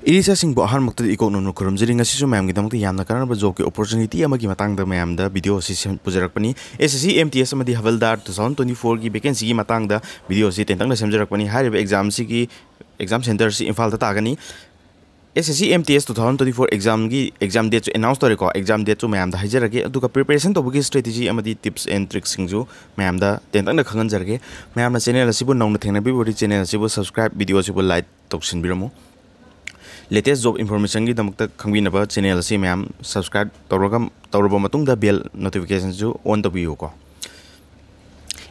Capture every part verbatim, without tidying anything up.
ꯏꯔꯤꯆꯥꯁꯤꯡꯕꯨ ꯑꯍꯥꯟꯕꯃꯛꯇꯗ ꯏꯀꯣꯛ ꯅꯧꯅ ꯈꯨꯔꯨꯝꯖꯔꯤ꯫ ꯉꯁꯤꯁꯨ ꯃꯌꯥꯝꯒꯤꯗꯃꯛꯇ ꯌꯥꯝꯅ ꯀꯥꯟꯅꯕ ꯖꯣꯕꯀꯤ ꯑꯣꯄꯣꯔꯆꯨꯅꯤꯇꯤ ꯑꯃꯒꯤ ꯃꯇꯥꯡꯗ ꯃꯌꯥꯝꯗ ꯚꯤꯗꯤꯑꯣ ꯑꯁꯤ ꯁꯦꯝ-, ꯄꯨꯖꯔꯛꯄꯅꯤ꯫ ꯑꯦꯁ ꯑꯦꯁ ꯁꯤ ꯑꯦꯝ ꯇꯤ ꯑꯦꯁ ꯑꯃꯗꯤ ꯍꯕꯜꯗꯥꯔ ꯇꯨ ꯊꯥꯎꯖꯟ ꯇ꯭ꯋꯦꯟꯇꯤ ꯐꯣꯔꯒꯤ ꯚꯦꯀꯦꯟꯁꯤꯒꯤ ꯃꯇꯥꯡꯗ ꯚꯤꯗꯤꯑꯣ ꯑꯁꯤ ꯇꯦꯟꯇꯛꯅ ꯁꯦꯝꯖꯔꯛꯄꯅꯤ꯫ ꯍꯥꯏꯔꯤꯕ ꯑꯦꯛꯖꯥꯝꯁꯤꯒꯤ ꯑꯦꯛꯖꯥꯝ ꯁꯦꯟꯇꯔꯁꯤ ꯏꯝꯐꯥꯜꯗ ꯇꯥꯒꯅꯤ꯫ ꯑꯦꯁ ꯑꯦꯁ ꯁꯤ ꯑꯦꯝ ꯇꯤ ꯑꯦꯁ ꯇꯨ ꯊꯥꯎꯖꯟ ꯇ꯭ꯋꯦꯟꯇꯤ ꯐꯣꯔ ꯑꯦꯛꯖꯥꯝꯒꯤ ꯑꯦꯛꯖꯥꯝ ꯗꯦꯠꯁꯨ ꯑꯦꯅꯥꯎꯟꯁ ꯇꯧꯔꯦꯀꯣ꯫ ꯑꯦꯛꯖꯥꯝ ꯗꯦꯠꯁꯨ ꯃꯌꯥꯝꯗ ꯍꯥꯏꯖꯔꯒꯦ꯫ ꯑꯗꯨꯒ ꯄ꯭ꯔꯤꯄꯦꯔꯦꯁꯟ ꯇꯧꯕꯒꯤ ꯁ꯭ꯇ꯭ꯔꯦꯇꯦꯖꯤ ꯑꯃꯗꯤ ꯇꯤꯞꯁ ꯑꯦꯟ ꯇ꯭ꯔꯤꯛꯁꯤꯡꯁꯨ ꯃꯌꯥꯝꯗ ꯇꯦꯟꯇꯛꯅ ꯈꯪꯍꯟꯖꯔꯒꯦ꯫ ꯃꯌꯥꯝꯅ ꯆꯦꯅꯦꯜ ꯑꯁꯤꯕꯨ ꯅꯧꯅ ꯊꯦꯡꯅꯕꯤꯕ ꯑꯣꯏꯔꯗꯤ ꯆꯦꯅꯦꯜ ꯑꯁꯤꯕꯨ ꯁꯕꯁꯀ꯭ꯔꯥꯏꯕ, ꯚꯤꯗꯤꯑꯣ ꯑꯁꯤꯕꯨ ꯂꯥꯏꯛ ꯇꯧꯁꯤꯟꯕꯤꯔꯝꯃꯨ꯫ ꯂꯦꯇꯦꯁ ꯖꯣꯕ ꯏꯟꯐꯣꯔꯃꯦꯁꯟꯒꯤꯗꯃꯛꯇ ꯈꯪꯕꯤꯅꯕ ꯆꯦꯅꯦꯜ ꯑꯁꯤ ꯃꯌꯥꯝ ꯁꯕꯁꯀ꯭ꯔꯥꯏꯕ ꯇꯧꯔꯒ, ꯇꯧꯔꯕ ꯃꯇꯨꯡꯗ ꯕꯦꯜ ꯅꯣꯇꯤꯐꯤꯀꯦꯁꯟꯁꯨ ꯑꯣꯟ ꯇꯧꯕꯤꯌꯨꯀꯣ꯫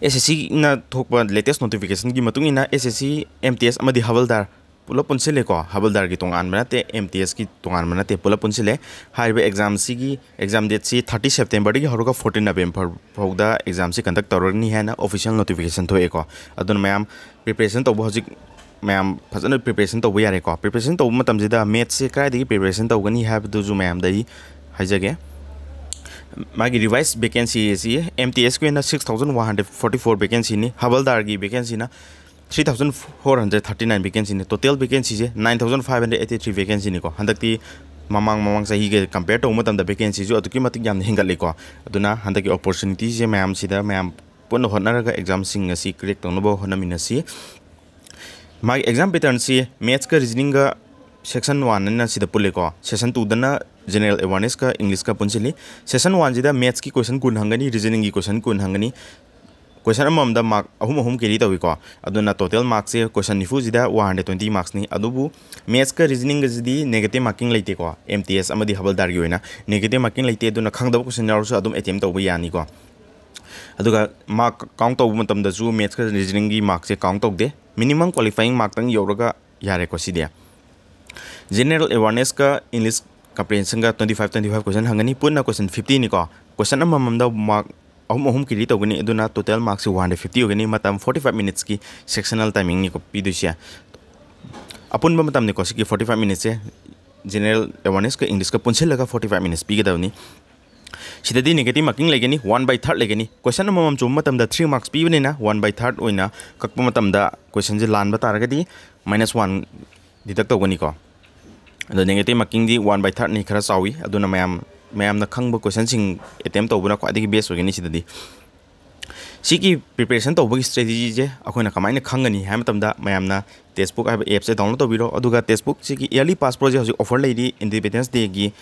ꯑꯦꯁ ꯑꯦꯁ ꯁꯤꯅ ꯊꯣꯛꯄ ꯂꯦꯇꯦꯁ ꯅꯣꯇꯤꯐꯤꯀꯦꯁꯟꯒꯤ ꯃꯇꯨꯡ ꯏꯟꯅ ꯑꯦꯁ ꯑꯦꯁ ꯁꯤ, ꯑꯦꯝ ꯇꯤ ꯑꯦꯁ ꯑꯃꯗꯤ ꯍꯕꯜꯗꯥꯔ ꯄꯨꯂꯞ ꯄꯨꯟꯁꯤꯜꯂꯦꯀꯣ꯫ ꯍꯕꯜꯗꯥꯔꯒꯤ ꯇꯣꯉꯥꯟꯕ ꯅꯠꯇꯦ, ꯑꯦꯝ ꯇꯤ ꯑꯦꯁꯀꯤ ꯇꯣꯉꯥꯟꯕ ꯅꯠꯇꯦ, ꯄꯨꯂꯞ ꯄꯨꯟꯁꯤꯜꯂꯦ꯫ ꯍꯥꯏꯔꯤꯕ ꯑꯦꯛꯖꯥꯝꯁꯤꯒꯤ ꯑꯦꯛꯖꯥꯝ ꯗꯦꯠꯁꯤ ꯊꯥꯔꯇꯤ ꯁꯦꯞꯇꯦꯝꯕꯔꯗꯒꯤ ꯍꯧꯔꯒ ꯐꯣꯔꯇꯤꯟ ꯅꯕꯦꯝꯕꯔ ꯐꯥꯎꯗ ꯑꯦꯛꯖꯥꯝꯁꯤ ꯀꯟꯗꯛ ꯇꯧꯔꯅꯤ ꯍꯥꯏꯅ ꯑꯣꯐꯤꯁꯤꯌꯦꯜ ꯅꯣꯇꯤꯐꯤꯀꯦꯁꯟ ꯊꯣꯛꯑꯦꯀꯣ꯫ ꯑꯗꯨꯅ ꯃꯌꯥꯝ ꯄ꯭ꯔꯤꯄꯦꯔꯦꯁꯟ ꯇꯧꯕ ꯍꯧꯖꯤꯛ ꯃꯌꯥꯝ ꯐꯖꯅ ꯄ꯭ꯔꯤꯄꯦꯔꯦꯁꯟ ꯇꯧꯕ ꯌꯥꯔꯦꯀꯣ꯫ ꯄ꯭ꯔꯤꯄꯦꯔꯦꯁꯟ ꯇꯧꯕ ꯃꯇꯝꯁꯤꯗ ꯃꯦꯠꯁꯁꯦ ꯀꯗꯥꯏꯗꯒꯤ ꯄ꯭ꯔꯤꯄꯦꯔꯦꯁꯟ ꯇꯧꯒꯅꯤ ꯍꯥꯏꯕꯗꯨꯁꯨ ꯃꯌꯥꯝꯗ ꯑꯩ ꯍꯥꯏꯖꯒꯦ꯫ ꯃꯥꯒꯤ ꯔꯤꯚꯥꯏꯁ ꯚꯦꯀꯦꯟꯁꯤ ꯑꯁꯤ ꯑꯦꯝ ꯇꯤ ꯑꯦꯁꯀꯤ ꯑꯣꯏꯅ six thousand one hundred forty four ꯚꯦꯀꯦꯟꯁꯤꯅꯤ꯫ ꯍꯕꯜꯗꯥꯔꯒꯤ ꯚꯦꯀꯦꯟꯁꯤꯅ three thousand four hundred thirty nine ꯚꯦꯀꯦꯟꯁꯤꯅꯤ꯫ ꯇꯣꯇꯦꯜ ꯚꯦꯀꯦꯟꯁꯤꯁꯦ nine thousand five hundred eighty three ꯚꯦꯀꯦꯟꯁꯤꯅꯤꯀꯣ꯫ ꯍꯟꯗꯛꯇꯤ ꯃꯃꯥꯡ, ꯃꯃꯥꯡ ꯆꯍꯤꯒ ꯀꯝꯄꯦꯌꯔ ꯇꯧꯕ ꯃꯇꯝꯗ ꯚꯦꯀꯦꯟꯁꯤꯁꯨ ꯑꯗꯨꯛꯀꯤ ꯃꯇꯤꯛ ꯌꯥꯝꯅ ꯍꯦꯟꯒꯠꯂꯦꯀꯣ꯫ ꯑꯗꯨꯅ ꯍꯟꯗꯛꯀꯤ ꯑꯣꯄꯣꯔꯆꯨꯅꯤꯇꯤꯁꯦ ꯃꯌꯥꯝꯁꯤꯗ ꯃꯌꯥꯝ ꯄꯨꯟꯅ ꯍꯣꯠꯅꯔꯒ ꯑꯦꯛꯖꯥꯝꯁꯤꯡ ꯑꯁꯤ ꯀ꯭ꯔꯦꯛ ꯇꯧꯅꯕ ꯍꯣꯠꯅꯃꯤꯟꯅꯁꯤ꯫ ꯃꯥꯒꯤ ꯑꯦꯛꯖꯥꯝ ꯄꯦꯇꯔꯟꯁꯤ ꯃꯦꯠꯁꯀ ꯔꯤꯖꯅꯤꯡꯒ ꯁꯦꯛꯁꯟ ꯋꯥꯟ ꯑꯅ ꯁꯤꯗ ꯄꯨꯜꯂꯦꯀꯣ꯫ ꯁꯦꯛꯁꯟ ꯇꯨꯗꯅ ꯖꯦꯅꯔꯦꯜ ꯑꯦꯋꯥꯔꯅꯦꯁꯀ ꯏꯪꯂꯤꯁꯀ ꯄꯨꯟꯁꯤꯜꯂꯤ꯫ ꯁꯦꯛꯁꯟ ꯋꯥꯟꯁꯤꯗ ꯃꯦꯠꯁꯀꯤ ꯀꯣꯏꯁꯟ ꯀꯨꯟ ꯍꯪꯒꯅꯤ, ꯔꯤꯖꯅꯤꯡꯒꯤ ꯀꯣꯏꯁꯟ ꯀꯨꯟ ꯍꯪꯒꯅꯤ꯫ ꯀꯣꯏꯁꯟ ꯑꯃꯃꯝꯗ ꯃꯥꯔꯛ ꯑꯍꯨꯝ ꯑꯍꯨꯝ ꯀꯦꯔꯤ ꯇꯧꯏꯀꯣ꯫ ꯑꯗꯨꯅ ꯇꯣꯇꯦꯜ ꯃꯥꯔꯛꯁꯦ ꯀꯣꯏꯁꯟ ꯅꯤꯐꯨꯁꯤꯗ ꯋꯥꯟ ꯍꯟꯗ꯭ꯔꯦꯠ ꯇ꯭ꯋꯦꯟꯇꯤ ꯃꯥꯔꯛꯁꯅꯤ꯫ ꯑꯗꯨꯕꯨ ꯃꯦꯠꯁꯀ ꯔꯤꯖꯅꯤꯡꯒꯁꯤꯗꯤ ꯅꯦꯒꯦꯇꯤꯞ ꯃꯥꯔꯀꯤꯡ ꯂꯩꯇꯦꯀꯣ꯫ ꯑꯦꯝ ꯇꯤ ꯑꯦꯁ ꯑꯃꯗꯤ ꯍꯕꯜꯗꯥꯔꯒꯤ ꯑꯣꯏꯅ ꯅꯦꯒꯦꯇꯤꯞ ꯃꯥꯔꯀꯤꯡ ꯂꯩꯇꯦ꯫ ꯑꯗꯨꯅ ꯈꯪꯗꯕ ꯀꯣꯏꯁꯟ ꯌꯥꯎꯔꯁꯨ ꯑꯗꯨꯝ ꯑꯦꯇꯦꯝ ꯇꯧꯕ ꯌꯥꯅꯤꯀꯣ꯫ ꯑꯗꯨꯒ ꯃꯥꯔꯛ ꯀꯥꯎꯟ ꯇꯧꯕ ꯃꯇꯝꯗꯁꯨ ꯃꯦꯠꯁꯀ ꯔꯤꯖꯅꯤꯡꯒꯤ ꯃꯥꯔꯛꯁꯦ ꯀꯥꯎꯟ ꯇꯧꯗꯦ꯫ ꯃꯤꯅꯤꯃꯝ ꯀ꯭ꯋꯥꯂꯤꯐꯥꯏꯌꯤꯡ ꯃꯥꯔꯛꯇꯪ ꯌꯧꯔꯒ ꯌꯥꯔꯦꯀꯣ ꯁꯤꯗꯤ꯫ ꯖꯦꯅꯔꯦꯜ ꯑꯦꯋꯥꯔꯅꯦꯁꯀ ꯏꯪꯂꯤꯁ ꯀꯝꯄ꯭ꯔꯤꯍꯦꯟꯁꯟꯒ twenty five, twenty five question ꯍꯪꯒꯅꯤ꯫ ꯄꯨꯟꯅ ꯀꯣꯏꯁꯟ ꯐꯤꯐꯇꯤꯅꯤꯀꯣ꯫ ꯀꯣꯏꯁꯟ ꯑꯃꯃꯝꯗ ꯃꯥꯔꯛ ꯑꯍꯨꯝ ꯑꯍꯨꯝ ꯀꯦꯔꯤ ꯇꯧꯒꯅꯤ꯫ ꯑꯗꯨꯅ ꯇꯣꯇꯦꯜ ꯃꯥꯔꯛꯁꯤ ꯋꯥꯟ ꯍꯟꯗ꯭ꯔꯦꯠ ꯐꯤꯐꯇꯤ ꯑꯣꯏꯒꯅꯤ꯫ ꯃꯇꯝ ꯐꯣꯔꯇꯤ ꯐꯥꯏꯚ ꯃꯤꯅꯤꯠꯁꯀꯤ ꯁꯦꯛꯁꯅꯦꯜ ꯇꯥꯏꯃꯤꯡꯅꯤꯀꯣ ꯄꯤꯗꯣꯏꯁꯦ꯫ ꯑꯄꯨꯟꯕ ꯃꯇꯝꯅꯤꯀꯣ ꯁꯤꯒꯤ ꯐꯣꯔꯇꯤ ꯐꯥꯏꯚ ꯃꯤꯅꯤꯠꯁꯦ꯫ ꯖꯦꯅꯔꯦꯜ ꯑꯦꯋꯥꯔꯅꯦꯁꯀ ꯏꯪꯂꯤꯁꯀ ꯄꯨꯟꯁꯤꯜꯂꯒ ꯐꯣꯔꯇꯤ ꯐꯥꯏꯚ ꯃꯤꯅꯤꯠꯁ ꯄꯤꯒꯗꯕꯅꯤ꯫ ꯁꯤꯗꯗꯤ ꯅꯦꯒꯦꯇꯤꯞ ꯃꯥꯔꯀꯤꯡ ꯂꯩꯒꯅꯤ, ꯋꯥꯟ ꯕꯥꯏ ꯊꯥꯔꯠ ꯂꯩꯒꯅꯤ꯫ ꯀꯣꯏꯁꯟ ꯑꯃꯃꯝ ꯆꯨꯝꯕ ꯃꯇꯝꯗ ꯊ꯭ꯔꯤ ꯃꯥꯔꯛꯁ ꯄꯤꯕꯅꯤꯅ ꯋꯥꯟ ꯕꯥꯏ ꯊꯥꯔꯠ ꯑꯣꯏꯅ ꯀꯛꯄ ꯃꯇꯝꯗ ꯀꯣꯏꯁꯟꯁꯦ ꯂꯥꯟꯕ ꯇꯥꯔꯒꯗꯤ ꯃꯥꯏꯅꯁ ꯋꯥꯟ ꯗꯤꯗꯛ ꯇꯧꯒꯅꯤꯀꯣ꯫ ꯑꯗꯣ negative markingꯗꯤ one by thirdꯅꯤ, ꯈꯔ ꯆꯥꯎꯏ꯫ ꯑꯗꯨꯅ ꯃꯌꯥꯝ, ꯃꯌꯥꯝꯅ ꯈꯪꯕ questionꯁꯤꯡ attempt ꯇꯧꯕꯅ ꯈ꯭ꯋꯥꯏꯗꯒꯤ best ꯑꯣꯏꯒꯅꯤ ꯁꯤꯗꯗꯤ꯫ ꯁꯤꯒꯤ preparation ꯇꯧꯕꯒꯤ strategyꯁꯦ ꯑꯩꯈꯣꯏꯅ ꯀꯃꯥꯏꯅ ꯈꯪꯒꯅꯤ ꯍꯥꯏꯕ ꯃꯇꯝꯗ, ꯃꯌꯥꯝꯅ Testbook ꯍꯥꯏꯕ appꯁꯦ download ꯇꯧꯕꯤꯔꯣ꯫ ꯑꯗꯨꯒ Testbookꯁꯤꯒꯤ yearly pass proꯁꯦ ꯍꯧꯖꯤꯛ offer ꯂꯩꯔꯤ, Independence Dayꯒꯤ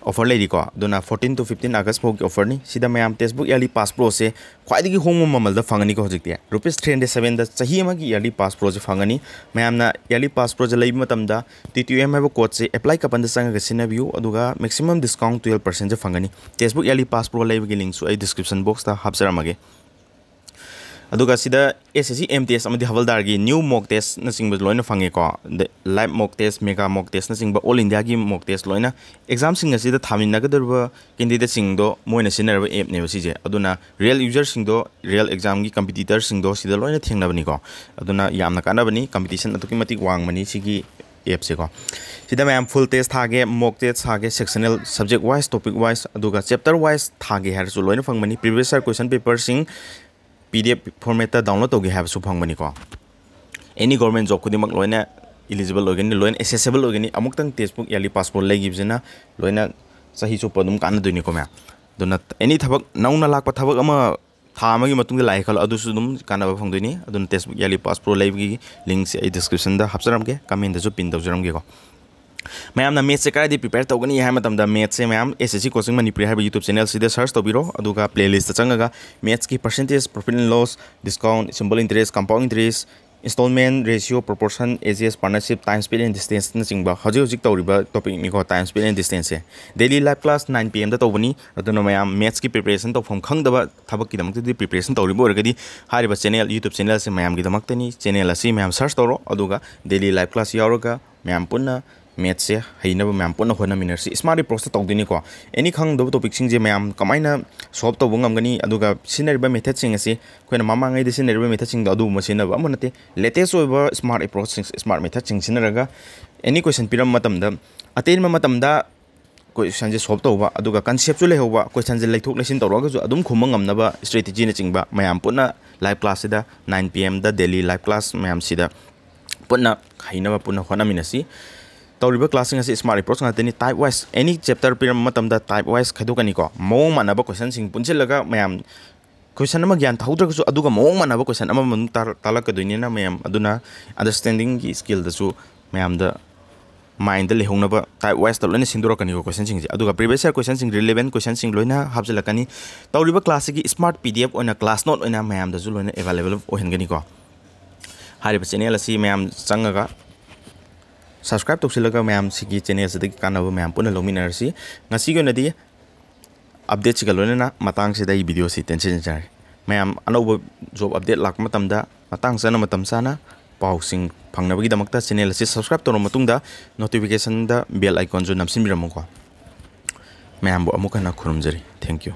offer ꯂꯩꯔꯤꯀꯣ꯫ ꯑꯗꯨꯅ fourteen to fifteen August ꯐꯥꯎꯒꯤ offerꯅꯤ꯫ ꯁꯤꯗ ꯃꯌꯥꯝ Testbook yearly pass proꯁꯦ ꯈ꯭ꯋꯥꯏꯗꯒꯤ ꯍꯣꯡꯕ ꯃꯃꯜꯗ ꯐꯪꯒꯅꯤꯀꯣ꯫ ꯍꯧꯖꯤꯛꯇꯤ rupees three hundred sevenꯗ ꯆꯍꯤ ꯑꯃꯒꯤ yearly pass proꯁꯦ ꯐꯪꯒꯅꯤ꯫ ꯃꯌꯥꯝꯅ yearly pass proꯁꯦ ꯂꯩꯕ ꯃꯇꯝꯗ T T M ꯍꯥꯏꯕ codeꯁꯦ apply couponꯗ ꯆꯪꯉꯒ ꯁꯤꯖꯤꯟꯅꯕꯤꯌꯨ, ꯑꯗꯨꯒ maximum discount twelve percentꯁꯦ ꯐꯪꯒꯅꯤ꯫ Testbook yearly pass pro ꯂꯩꯕꯒꯤ linkꯁꯨ ꯑꯩ description boxꯇ ꯍꯥꯞꯆꯔꯝꯃꯒꯦ꯫ ꯑꯗꯨꯒ ꯁꯤꯗ S S C M T S ꯑꯃꯗꯤ ꯍꯋꯜꯗꯥꯔꯒꯤ new mock testꯅꯆꯤꯡꯕ ꯂꯣꯏꯅ ꯐꯪꯉꯦꯀꯣ꯫ ꯑꯗꯩ live mock test, mega mock testꯅꯆꯤꯡꯕ all Indiaꯒꯤ mock test ꯂꯣꯏꯅ examꯁꯤꯡ ꯑꯁꯤꯗ ꯊꯥꯃꯤꯟꯅꯒꯗꯧꯔꯤꯕ candidateꯁꯤꯡꯗꯣ ꯃꯣꯏꯅ ꯁꯤꯖꯤꯟꯅꯔꯕ appꯅꯦꯕ ꯁꯤꯁꯦ꯫ ꯑꯗꯨꯅ real userꯁꯤꯡꯗꯣ, real examꯒꯤ competitorꯁꯤꯡꯗꯣ ꯁꯤꯗ ꯂꯣꯏꯅ ꯊꯦꯡꯅꯕꯅꯤꯀꯣ꯫ ꯑꯗꯨꯅ ꯌꯥꯝꯅ ꯀꯥꯟꯅꯕꯅꯤ, competition ꯑꯗꯨꯛꯀꯤ ꯃꯇꯤꯛ ꯋꯥꯡꯕꯅꯤ ꯁꯤꯒꯤ appꯁꯦꯀꯣ꯫ ꯁꯤꯗ ꯃꯌꯥꯝ full test ꯊꯥꯒꯦ, mock test ꯊꯥꯒꯦ, sectional subject wise, topic wise, ꯑꯗꯨꯒ chapter wise ꯊꯥꯒꯦ ꯍꯥꯏꯔꯁꯨ ꯂꯣꯏꯅ ꯐꯪꯕꯅꯤ꯫ Previous year question paperꯁꯤꯡ P D F formatꯇ download ꯇꯧꯒꯦ ꯍꯥꯏꯕꯁꯨ ꯐꯪꯕꯅꯤꯀꯣ꯫ Any government job ꯈꯨꯗꯤꯡꯃꯛ ꯂꯣꯏꯅ eligible ꯑꯣꯏꯒꯅꯤ, ꯂꯣꯏꯅ accessible ꯑꯣꯏꯒꯅꯤ꯫ ꯑꯃꯨꯛꯇꯪ Testbook yearly pass pro ꯂꯩꯈꯤꯕꯁꯤꯅ ꯂꯣꯏꯅ ꯆꯍꯤ ꯆꯨꯞꯄ ꯑꯗꯨꯝ ꯀꯥꯟꯅꯗꯣꯏꯅꯤꯀꯣ ꯃꯌꯥꯝ꯫ ꯑꯗꯨꯅ any ꯊꯕꯛ, ꯅꯧꯅ ꯂꯥꯛꯄ ꯊꯕꯛ ꯑꯃ ꯊꯥ ꯑꯃꯒꯤ ꯃꯇꯨꯡꯗ ꯂꯥꯛꯑꯦ ꯈꯜꯂꯣ, ꯑꯗꯨꯁꯨ ꯑꯗꯨꯝ ꯀꯥꯟꯅꯕ ꯐꯪꯗꯣꯏꯅꯤ꯫ ꯑꯗꯨꯅ Testbook yearly pass pro ꯂꯩꯕꯒꯤ linkꯁꯦ ꯑꯩ descriptionꯗ ꯍꯥꯞꯆꯔꯝꯒꯦ, commentꯗꯁꯨ pin ꯇꯧꯖꯔꯝꯒꯦꯀꯣ꯫ ꯃꯌꯥꯝꯅ mathsꯁꯦ ꯀꯗꯥꯏꯗꯒꯤ prepare ꯇꯧꯒꯅꯤ ꯍꯥꯏꯕ ꯃꯇꯝꯗ, mathsꯁꯦ ꯃꯌꯥꯝ S S C Coaching Manipuri ꯍꯥꯏꯕ YouTube channelꯁꯤꯗ search ꯇꯧꯕꯤꯔꯣ, ꯑꯗꯨꯒ playlistꯇ ꯆꯪꯉꯒ mathsꯀꯤ percentage, profit and loss, discount, simple interest, compound interest, installment, ratio, proportion, ages, partnership, time, speed and distanceꯅꯆꯤꯡꯕ ꯍꯧꯖꯤꯛ ꯍꯧꯖꯤꯛ ꯇꯧꯔꯤꯕ topicꯅꯤꯀꯣ, time, speed and distanceꯁꯦ꯫ Daily live class nine P Mꯗ ꯇꯧꯕꯅꯤ꯫ ꯑꯗꯨꯅ ꯃꯌꯥꯝ mathsꯀꯤ preparation ꯇꯧꯐꯝ ꯈꯪꯗꯕ, ꯊꯕꯛꯀꯤꯗꯃꯛꯇꯗꯤ preparation ꯇꯧꯔꯤꯕ ꯑꯣꯏꯔꯒꯗꯤ, ꯍꯥꯏꯔꯤꯕ channel, YouTube channelꯁꯦ ꯃꯌꯥꯝꯒꯤꯗꯃꯛꯇꯅꯤ꯫ Channel ꯑꯁꯤ ꯃꯌꯥꯝ search ꯇꯧꯔꯣ, ꯑꯗꯨꯒ daily live class ꯌꯥꯎꯔꯒ ꯃꯌꯥꯝ ꯄꯨꯟꯅ mathsꯁꯦ ꯍꯩꯅꯕ ꯃꯌꯥꯝ ꯄꯨꯟꯅ ꯍꯣꯠꯅꯃꯤꯟꯅꯔꯁꯤ꯫ Smart approachꯇ ꯇꯧꯗꯣꯏꯅꯤꯀꯣ꯫ Any ꯈꯪꯗꯕ topicꯁꯤꯡꯁꯦ ꯃꯌꯥꯝ ꯀꯃꯥꯏꯅ solve ꯇꯧꯕ ꯉꯝꯒꯅꯤ, ꯑꯗꯨꯒ ꯁꯤꯖꯤꯟꯅꯔꯤꯕ methodꯁꯤꯡ ꯑꯁꯤ ꯑꯩꯈꯣꯏꯅ ꯃꯃꯥꯡꯉꯩꯗ ꯁꯤꯖꯤꯟꯅꯔꯤꯕ methodꯁꯤꯡꯗꯣ ꯑꯗꯨꯒꯨꯝꯕ ꯁꯤꯖꯤꯟꯅꯕ ꯑꯃ ꯅꯠꯇꯦ꯫ Latest ꯑꯣꯏꯕ smart approachꯁꯤꯡ, smart methodꯁꯤꯡ ꯁꯤꯖꯤꯟꯅꯔꯒ any question ꯄꯤꯔꯝꯕ ꯃꯇꯝꯗ, ꯑꯇꯦꯟꯕ ꯃꯇꯝꯗ questionꯁꯦ solve ꯇꯧꯕ, ꯑꯗꯨꯒ conceptꯁꯨ ꯂꯩꯍꯧꯕ, questionꯁꯦ ꯂꯩꯊꯣꯛ ꯂꯩꯁꯤꯟ ꯇꯧꯔꯒꯁꯨ ꯑꯗꯨꯝ ꯈꯨꯝꯕ ꯉꯝꯅꯕ strategyꯅꯆꯤꯡꯕ ꯃꯌꯥꯝ ꯄꯨꯟꯅ live classꯁꯤꯗ nine P Mꯗ daily live class ꯃꯌꯥꯝꯁꯤꯗ ꯄꯨꯟꯅ ꯍꯩꯅꯕ ꯄꯨꯟꯅ ꯍꯣꯠꯅꯃꯤꯟꯅꯁꯤ꯫ ꯇꯧꯔꯤꯕ classꯁꯤꯡ ꯑꯁꯤ smart approach ꯉꯥꯛꯇꯅꯤ꯫ Type wise, any chapter ꯄꯤꯔꯝꯕ ꯃꯇꯝꯗ type wise ꯈꯥꯏꯗꯣꯛꯀꯅꯤꯀꯣ꯫ ꯃꯑꯣꯡ ꯃꯥꯟꯅꯕ questionꯁꯤꯡ ꯄꯨꯟꯁꯤꯜꯂꯒ ꯃꯌꯥꯝ question ꯑꯃ ꯒ꯭ꯌꯥꯟ ꯇꯥꯍꯧꯗ꯭ꯔꯒꯁꯨ ꯑꯗꯨꯒ ꯃꯑꯣꯡ ꯃꯥꯟꯅꯕ question ꯑꯃꯃꯝ ꯇꯥꯔꯛ-, ꯇꯥꯛꯂꯛꯀꯗꯣꯏꯅꯤꯅ ꯃꯌꯥꯝ ꯑꯗꯨꯅ understandingꯒꯤ skillꯗꯁꯨ ꯃꯌꯥꯝꯗ mindꯗ ꯂꯩꯍꯧꯅꯕ type wiseꯇ ꯂꯣꯏꯅ ꯁꯤꯟꯗꯣꯔꯛꯀꯅꯤꯀꯣ questionꯁꯤꯡꯁꯦ꯫ ꯑꯗꯨꯒ previous year questionꯁꯤꯡ, relevant questionꯁꯤꯡ ꯂꯣꯏꯅ ꯍꯥꯞꯆꯤꯜꯂꯛꯀꯅꯤ꯫ ꯇꯧꯔꯤꯕ classꯁꯤꯒꯤ smart P D F ꯑꯣꯏꯅ class note ꯑꯣꯏꯅ ꯃꯌꯥꯝꯗꯁꯨ ꯂꯣꯏꯅ available ꯑꯣꯏꯍꯟꯒꯅꯤꯀꯣ꯫ ꯍꯥꯏꯔꯤꯕ channel ꯑꯁꯤ ꯃꯌꯥꯝ ꯆꯪꯉꯒ subscribe ꯇꯧꯁꯤꯜꯂꯒ ꯃꯌꯥꯝ ꯁꯤꯒꯤ channelꯁꯤꯗꯒꯤ ꯀꯥꯟꯅꯕ ꯃꯌꯥꯝ ꯄꯨꯟꯅ ꯂꯧꯃꯤꯟꯅꯔꯁꯤ꯫ ꯉꯁꯤꯒꯤ ꯑꯣꯏꯅꯗꯤ updateꯁꯤꯒ ꯂꯣꯏꯅꯅ ꯃꯇꯥꯡꯁꯤꯗ ꯑꯩ videoꯁꯤ ꯇꯦꯟꯁꯤꯟꯖꯔꯦ꯫ ꯃꯌꯥꯝ ꯑꯅꯧꯕ job update ꯂꯥꯛꯄ ꯃꯇꯝꯗ ꯃꯇꯥꯡ ꯆꯥꯅ ꯃꯇꯝ ꯆꯥꯅ ꯄꯥꯎꯁꯤꯡ ꯐꯪꯅꯕꯒꯤꯗꯃꯛꯇ channel ꯑꯁꯤ subscribe ꯇꯧꯔꯕ ꯃꯇꯨꯡꯗ notificationꯗ bell iconꯁꯨ ꯅꯝꯁꯤꯟꯕꯤꯔꯝꯃꯨꯀꯣ꯫ ꯃꯌꯥꯝꯕꯨ ꯑꯃꯨꯛ ꯍꯟꯅ ꯈꯨꯔꯨꯝꯖꯔꯤ꯫ Thank you꯫